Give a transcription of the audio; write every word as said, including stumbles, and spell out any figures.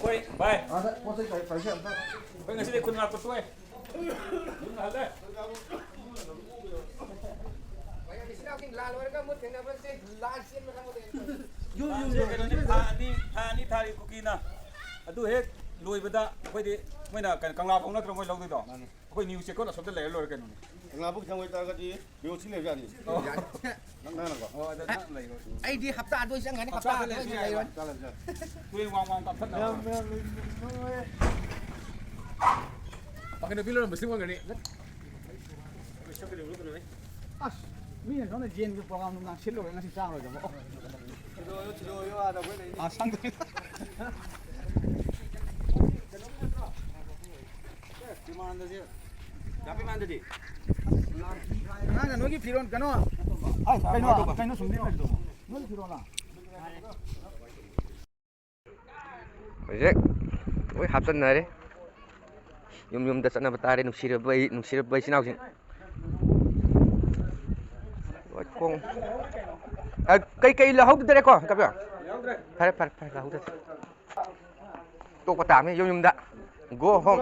ꯍꯣꯏ, ꯚꯥꯏ꯫ ꯑꯥꯗ ꯄꯣꯠ ꯆꯩ ꯄꯥꯏ-, ꯄꯥꯏꯁꯦ ꯑꯝꯇ꯫ ꯑꯩꯈꯣꯏ ꯉꯁꯤꯗꯤ ꯈꯨꯟ ꯉꯥꯛꯄ ꯇꯣꯛꯑꯦ꯫ ꯌꯨꯝ ꯍꯜꯂꯦ꯫ ꯏꯆꯤꯟ ꯏꯅꯥꯎꯁꯤꯡ ꯂꯥꯜ ꯑꯣꯏꯔꯒ ꯃꯨꯠ ꯊꯦꯡꯅꯕꯁꯦ ꯂꯥꯟ ꯆꯦꯟꯕ ꯀꯥꯡꯕꯨꯗ ꯌꯨꯝ, ꯌꯨꯝ, ꯂꯥꯟꯁꯦ ꯌꯨꯝ꯫ ꯀꯩꯅꯣꯅꯤ, ꯊꯥ ꯑꯅꯤ, ꯊꯥ ꯑꯅꯤ ꯊꯥꯔꯤ ꯀꯨꯀꯤꯅ꯫ ꯑꯗꯨ ꯍꯦꯛ ꯂꯣꯏꯕꯗ ꯑꯩꯈꯣꯏꯗꯤ ꯃꯣꯏꯅ ꯀꯩꯅꯣ ꯀꯪꯂꯥ ꯐꯥꯎ ꯅꯠꯇ꯭ꯔꯣ ꯃꯣꯏ ꯂꯧꯗꯣꯏꯗꯣ? ꯃꯥꯅꯤ꯫ ꯑꯩꯈꯣꯏ ꯅ꯭ꯌꯨ ꯆꯦꯛꯀꯣꯟ ꯑꯁꯣꯝꯗ ꯂꯩꯔ ꯂꯣꯏꯔꯦ ꯀꯩꯅꯣꯅꯦ꯫ ꯀꯪꯂꯥꯕꯨ ꯈꯤꯇꯪ ꯑꯣꯏꯇꯥꯔꯒꯗꯤ ꯕꯤꯑꯣꯁꯤ ꯂꯩꯕ ꯌꯥꯅꯤ꯫ ꯑꯣ꯫ ꯅꯪ ꯅꯪꯅꯀꯣ꯫ ꯑꯣ, ꯑꯗ ꯅꯪ ꯂꯩꯔꯣ꯫ ꯑꯩꯗꯤ ꯍꯞꯇꯥꯗ ꯑꯣꯏ ꯆꯪꯒꯅꯤ, ꯍꯞꯇꯥ ꯍꯞꯇꯥꯗ ꯑꯃ ꯑꯣꯏ ꯂꯩꯔꯁꯨ ꯂꯩꯔꯣꯏ꯫ ꯌꯥꯏ꯫ ꯆꯠꯂꯁꯦ꯫ ꯇꯨꯔꯦꯜ ꯋꯥꯡ ꯋꯥꯡ ꯀꯥꯞꯊꯠꯅꯕ꯫ ꯃꯌꯥꯝ, ꯃꯌꯥꯝ ꯂꯩꯃꯤꯟꯅꯧꯍꯦ꯫ ꯄꯥꯈꯪ ꯅꯨꯄꯤ ꯂꯣꯏꯔꯝꯕꯁꯤ ꯑꯣꯏꯔꯝꯒꯅꯤ꯫ ꯑꯁ, ꯃꯤꯅ ꯁꯣꯝꯗ ꯖꯦꯟꯒꯤ ꯄ꯭ꯔꯣꯒ꯭ꯔꯥꯝ ꯅꯨꯡꯗꯥꯡ ꯁꯤꯜꯂꯨꯔꯦ, ꯉꯁꯤ ꯆꯥꯔꯣꯏꯗꯕ꯫ ꯑꯣ꯫ ꯊꯤꯜꯂꯛꯑꯣꯌꯣ, ꯊꯤꯜꯂꯛꯑꯣꯌꯣ, ꯑꯥꯗ ꯑꯩꯈꯣꯏ ꯂꯩꯅꯤ꯫ ꯑꯥ, ꯁꯪꯗ꯭ꯔꯦ꯫ ꯏꯃꯥꯟꯗꯁꯦ, ꯌꯥꯝ ꯏꯃꯥꯟꯗꯗꯤ꯫ ꯑꯉꯥꯡꯅ ꯅꯣꯏꯒꯤ ꯐꯤꯔꯣꯟ ꯀꯩꯅꯣ, ꯑꯩ ꯀꯩꯅꯣ, ꯀꯩꯅꯣ ꯁꯨꯝ ꯂꯤꯠꯂꯤꯗꯣ? ꯅꯣꯏꯒꯤ ꯐꯤꯔꯣꯟꯂ? ꯍꯧꯖꯤꯛ ꯂꯣꯏ ꯍꯥꯞꯆꯟꯅꯔꯦ꯫ ꯌꯨꯝ ꯌꯨꯝꯗ ꯆꯠꯅꯕ ꯇꯥꯔꯦ, ꯅꯨꯡꯁꯤꯔꯕ ꯑꯩ, ꯅꯨꯡꯁꯤꯔꯕ ꯏꯆꯤꯟ ꯏꯅꯥꯎꯁꯤꯡ꯫ ꯍꯣꯏ, ꯈꯣꯡ-, ꯑ, ꯀꯩ ꯀꯩ ꯂꯧꯍꯧꯗ꯭ꯔꯦꯀꯣ, ꯀꯩꯅꯣ? ꯐꯔꯦ, ꯐꯔꯦ, ꯐꯔꯦ, ꯂꯧꯍꯧꯗ꯭ꯔꯦ꯫ ꯇꯣꯛꯄ ꯇꯥꯕꯅꯤ ꯌꯨꯝ ꯌꯨꯝꯗ꯫ Go home꯫